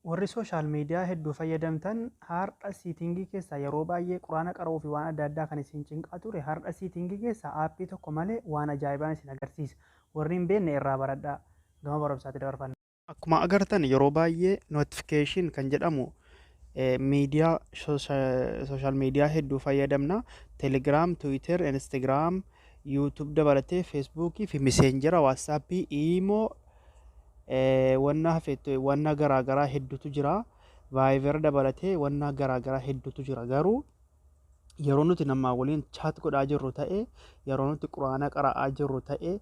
Warri social media hedduu fayyadamtan har'a setting keessaa yeroo baay'ee quraana qara'uu fi waan adda addaa kan isin cinqaa ture har'a setting keessaa app tokko malee waan ajaa'ibaan isin agarsiisa. Warri hin beekne irraa baradhaa. Gama barumsaatti dabarfanna. Akkuma agartan yeroo baay'ee notification kan jedhamu miidiyaa social media hedduu fayyadamna. Telegram, Twitter, Instagram, YouTube dabalatee Facebookii fi Messenger, WhatsApp, Imo, wanna hafeettu wanna garaa garaa hedduutu jira. Viber dabalatee wanna garaa garaa hedduutu jira. Garuu yeroo nuti namaa waliin chat godhaa jirru ta'e, yeroo nuti quraana qara'aa jirru ta'e,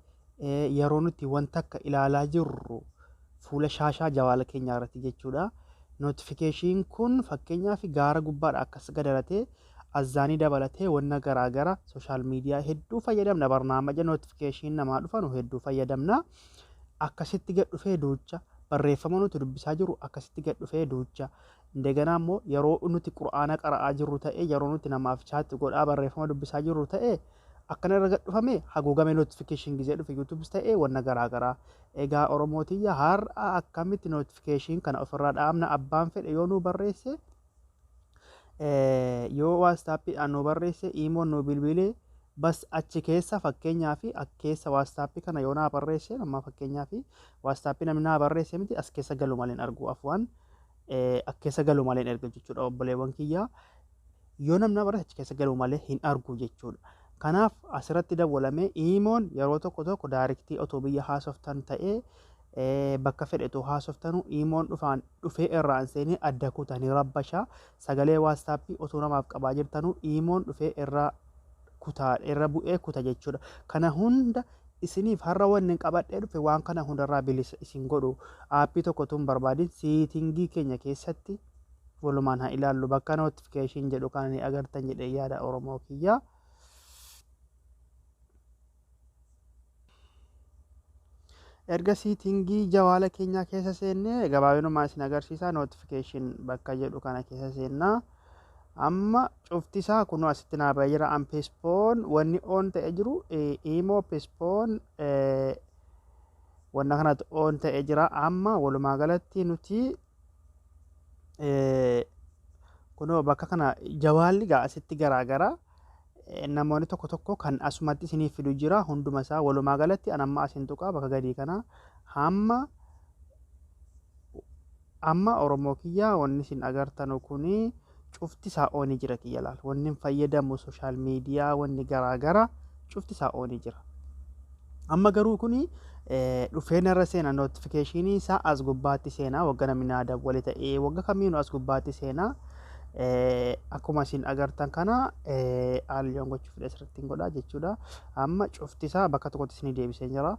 yeroo nuti wanta akka ilaalaa jirru fuula shaashaa jawaala keenyaa irratti jechuudha. Notification kun fakkeenyaaf gaara gubbaadha akkas gadaratee azzaanii dabalatee wanna garaa gara social media hedduu fayyadamna. Barnaamaja notification namaa dhufanu hedduu fayyadamna. Akkasitti gad dhufee duucha barreeffama nuti dubbisaa jirru akkasitti gad dhufee duucha. Indeganaa immoo yeroo nuti qur'aana qara'aa jirru ta'e, yeroo nuti namaaf chat godhaa barreeffama dubbisaa jirru ta'e, akkana irra gad dhufame haguugame notification gizee dhufe YouTubes ta'e wanna garaa garaa. Egaa Oromoo tiyya, har'a akkamitti notification kana ofirraa dhaabna? Abbaan fedhe yoo nu barreesse, yoo WhatsAppiidhaan nu barreesse, Imoon nu bilbilee, bas achi keessa fakkeenyaa fi keessa WhatsAppii kana yoo naa barreesse, amma fakkeenyaa fi WhatsAppii namni naa barreesse miti, as keessa galu malee hin argu, afwaan as keessa galu malee hin ergu jechuudha. Obboleewwan kiyyaa, yoo namni naa barreesse achi keessa galu malee hin argu jechuudha. Kanaaf asirratti dawwalamee Imoon yeroo tokko tokko direct otoo biyya haasoftan ta'ee, bakka fedhetu haasoftanu, Imoon dhufaan dhufee irraan seenee adda kutanii rabbashaa. Sagalee WhatsAppii otoo namaaf qabaa jirtanuu Imoon dhufee irraa kutaa irra bu'ee kuta jechuudha. Kana hunda isiniif har'a wanni qabadhee dhufe waan kana hundarraa bilisa isin godhu app tokko tun barbaadin setting keenya keessatti walumaan haa ilaallu. Bakka notification jedhu kana ni agartan jedhee yaada, Oromoo kiyyaa. Erga setting jawaala keenyaa keessa seennee, gabaabinumaa isin agarsiisa, notification bakka jedhu kana keessa seennaa. Amma cufti isaa kunoo asitti naa bahee jira. An Psiphon wanni on ta'ee jiru Imo, Psiphon, wanna kanatu on ta'ee jira. Amma walumaa galatti nuti kunoo bakka kana jawaalli gaa asitti garaa gara namoonni tokko tokko kan asumatti isiniif fidu jira. Hunduma isaa walumaa galatti an amma asin tuqaa bakka gadii kana. Hamma amma Oromoo kiyyaa, wanni isin agartanu kuni cufti isaa on jira kiyya. Laal, wanni hin fayyadamu social media wanni garaa gara cufti isaa on jira. Amma garuu kuni dhufee narra seena, notification isaa as gubbaatti seenaa. Wagga namni naa dawwale ta'ee, wagga kamiinuu as gubbaatti seenaa. Akkuma isin agartan kana haalliyoon gochuu fedhe asirratti hin godhaa jechuudha. Amma cufti isaa bakka tokkotti isinii deebisee jira.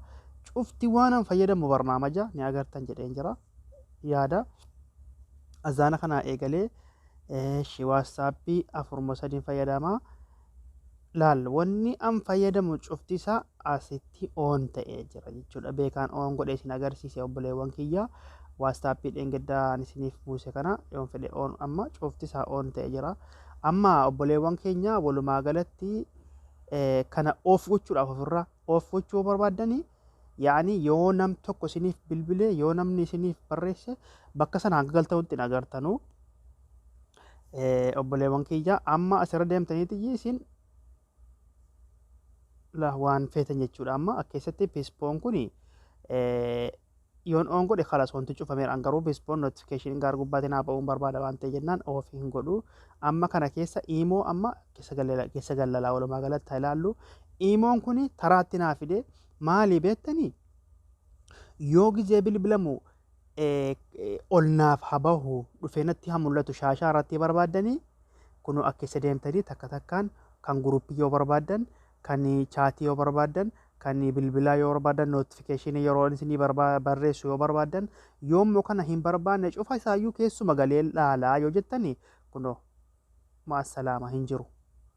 Cufti waan an fayyadamu barnaamaja ni agartan jedheen jira. Yaada azaana kanaa eegalee WhatsAppii afuruma sadiin fayyadama. Laal, wanni an fayyadamu cufti isaa asitti on ta'ee jira jechuudha. Beekaan on godhee isin agarsiise, obboleewwan kiyya. WhatsAppii dheengaddaa ani isiniif buuse kana yoon fedhe on, amma cufti isaa on ta'ee jira. Amma obboleewwan keenya, walumaa galatti kana off gochuudhaaf, ofirraa off gochuu barbaaddanii, yaani yoo nam tokko isiniif bilbilee, yoo namni isiniif barreesse, bakka sana hanga galtanutti hin agartanuu. Obboleewwan kiyya, amma asirra deemtaniiti isin la waan feetan jechuudha. Amma keessatti Psiphon kuni yoon on godhe kalas wanti cufameera. An garuu Psiphon notification gaar gubbaatti naa ba'uun barbaada waan ta'e jennaan off hin godhu. Amma kana keessa Imo amma keessa gallalaa walumaa galatti haa ilaallu. Imoon kuni taraatti naa fide maali beektanii? Yoo gizee bilbilamu ol naaf haa bahu, dhufee natti haa mul'atu shaashaa irratti barbaaddanii, kunoo akka keessa deemtanii takka takkaan kan group yoo barbaaddan, kan chat yoo barbaaddan, kan bilbilaa yoo barbaaddan, notification yeroo isinii barreessu yoo barbaaddan, yoommoo kana hin barbaanne, cufa isaayyuu keessuma galee laalaa yoo jettani, kunoo maasalaama, hin jiru.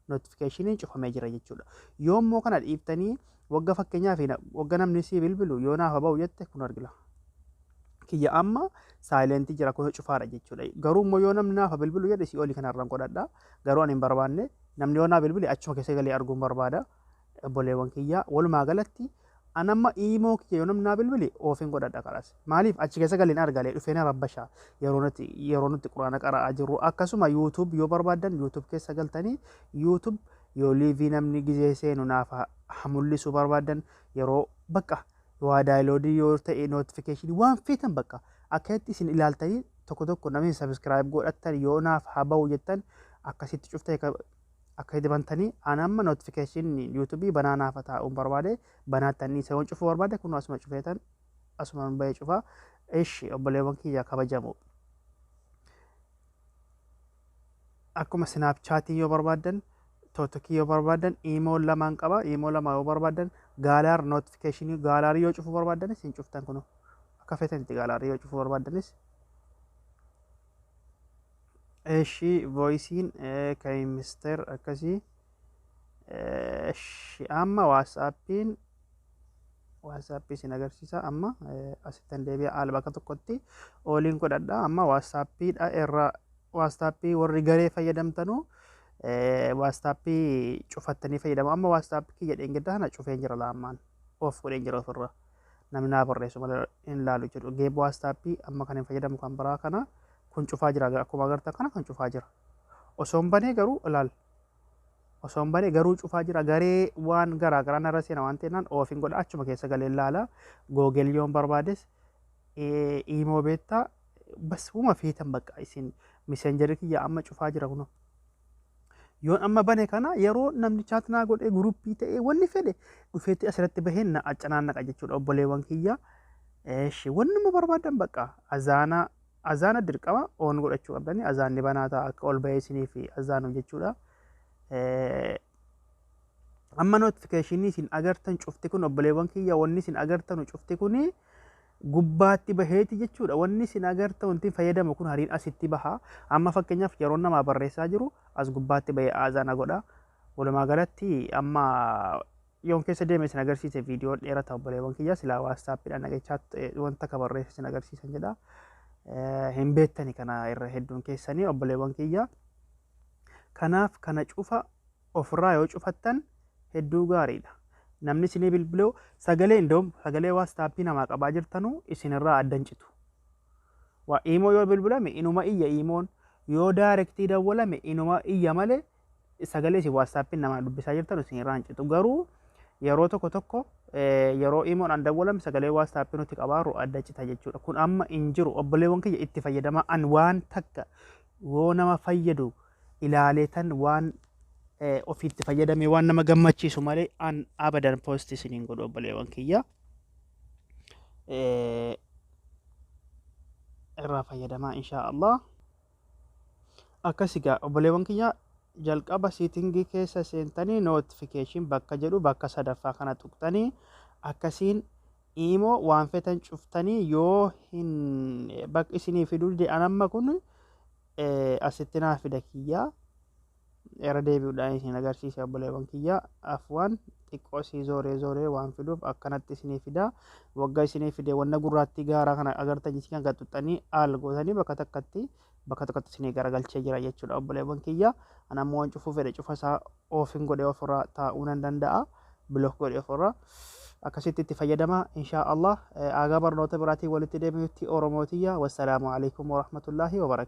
Notificationiin cufamee jira jechuudha. Yoommoo kana dhiiftanii wagga fakkeenyaaf wagga namni sii bilbilu yoo naaf bahu jette, kun argila. Kiyya amma silent jira, kun cufaadha jechuudha. Garuu immoo yoo namni naaf bilbilu jedhe si olii kanarraan godhadha. Garuu ani hin barbaanne, namni yoo naa bilbile achuma keessa galee arguun barbaada. Obboleewwan kiyya, walumaa galatti An amma imo kiyya yoo namni naa bilbile off-in godhadha kalas. Maaliif achi keessa galeen argalee dhufee na rabbasha yeroo nuti quraana qara'aa jirru. Akkasuma YouTube yoo barbaaddan YouTube keessa galtanii YouTube yoo live namni gizee seenu naaf haa mul'isuu barbaaddan, yeroo bakka waa download yoo ta'e, notification waan feetan, bakka akkatti isin ilaaltanii tokko tokko namni subscribe godhattan yoo naaf haa bahu jettan akkasitti cuftee akkasitti bantanii. An amma notification YouTube banaa naaf taa'uun barbaade banaatanii isa yoon cufuu barbaade kun asuma cufeetan asuma bahee cufaa. Ishi obboleewwan kiyya kabajamu. Akkuma Snapchat yoo barbaaddan, TikTok yoo barbaaddan, imo lamaan qaba. Imo lama yoo barbaaddan, gallery notification gallery yoo cufuu barbaaddanis hin cuftan. Kunu akka feetanitti gallery yoo cufuu barbaaddanis. Eshi voice-iin kan mister akkasii. Eshi amma WhatsApp isin agarsiisa. Amma asittan deebi'a, al bakka tokkotti all-iin godhadha. Amma WhatsApp-iidha irra WhatsApp warri garee fayyadamtanuu WhatsApp cufattanii fayyadamu. Amma WhatsApp kiyya dheengadda kana cufeen jira, laammaan off godheen jira, ofirra namni naa barreessu malee hin laalu jedhu. Geeb WhatsApp amma kan hin fayyadamu kan biraa kana kun cufaa jira. Akkuma agartan kana kan cufaa jira. Osoo hin banee garuu ilaal, osoo hin banee garuu cufaa jira. Garee waan garaa garaa narra seena waan ta'eef off-in godha, achuma keessa galee ilaala. Google yoon barbaades, imo beektaa, bas uma feetan bakka isin. Messenger kiyya amma cufaa jira kunoo. Yoon amma bane kana yeroo namni chat naa godhee group ta'ee wanni fedhe dhufeetti asirratti baheen na accanaannaqa jechuudha, obboleewwan kiyya. Eeshi wanni barbaadan bakka azaana azaana dirqama on godhachuu qabdanii, azaanni banaa ta'a akka ol bahee isinii fi azaanu jechuudha. Amma notification isin agartan cufti kun, obboleewwan kiyya, wanni isin agartanu cufti kuni gubbaatti baheeti jechuudha. Wanni isin agartan wanti fayyadamu kun hariin asitti baha. Amma fakkeenyaaf yeroo namaa barreessaa jiru as gubbaatti bahee azaana godha. Walumaa galatti amma yoon keessa deeme isin agarsiise viidiyoo dheerata, obboleewwan kiyya. Silaa WhatsApp-iidhaan nagachaa wanta ka barreesse isin agarsiisan jedha. Hin beektani kana irra hedduun keessanii, obboleewwan kiyya. Kanaaf kana cufa ofirraa yoo cufattan hedduu gaariidha. Namni isinii bilbiluu sagalee indoom sagalee WhatsApp namaa qabaa jirtanuu isinirraa addan citu. Waa imo yoo bilbilame inuma iyya, imo-n yoo direct dawwalame inuma iyya malee sagalee isin WhatsApp-iin namaa dubbisaa jirtan isinirraa hin citu. Garuu yeroo tokko tokko yeroo imo-dhaan dawwalame sagalee WhatsApp nuti qabaaru adda cita jechuudha. Kun amma hin jiru, obboleewwan kiyya, itti fayyadamaa. An waan takka yoo nama fayyadu ilaaleetan waan ofiitti fayyadame waan nama gammachiisu malee an abadan post isiniin godhu, obboleewwan kiyya. Irraa fayyadamaa inshaa Allah. Akkas egaa obboleewwan kiyya, jalqaba setting keessa seentanii notification bakka jedhu bakka sadaffaa kana tuqxanii akkasiin imo waan fetan cuftanii yoo hin bakka isinii fiduu dide. An amma kun asitti naa fida kiyyaa irra deebi'uudhaan isin agarsiisa, obboleewwan kiyya. Afwan, xiqqoo sii zooree zooree waan fiduuf akkanatti isinii fida. Waggaa isinii fide wanna gurraattii gaaraa kana agartanii kan xuxxanii al gootanii bakka tokkotti isinii garagalchee jira jechuudha, obboleewwan kiyya. Ana ammoo waan cufuu fedhe cufa isaa off-in godhee ofirraa taa'uu nan danda'a, block godhee ofirraa akkasitti itti fayyadama inshaa Allah. Aagaa barnoota biraatiin walitti deebinutti, Oromootiyya, wassalaamu alaikum warahmatullaahi wabarakaatu.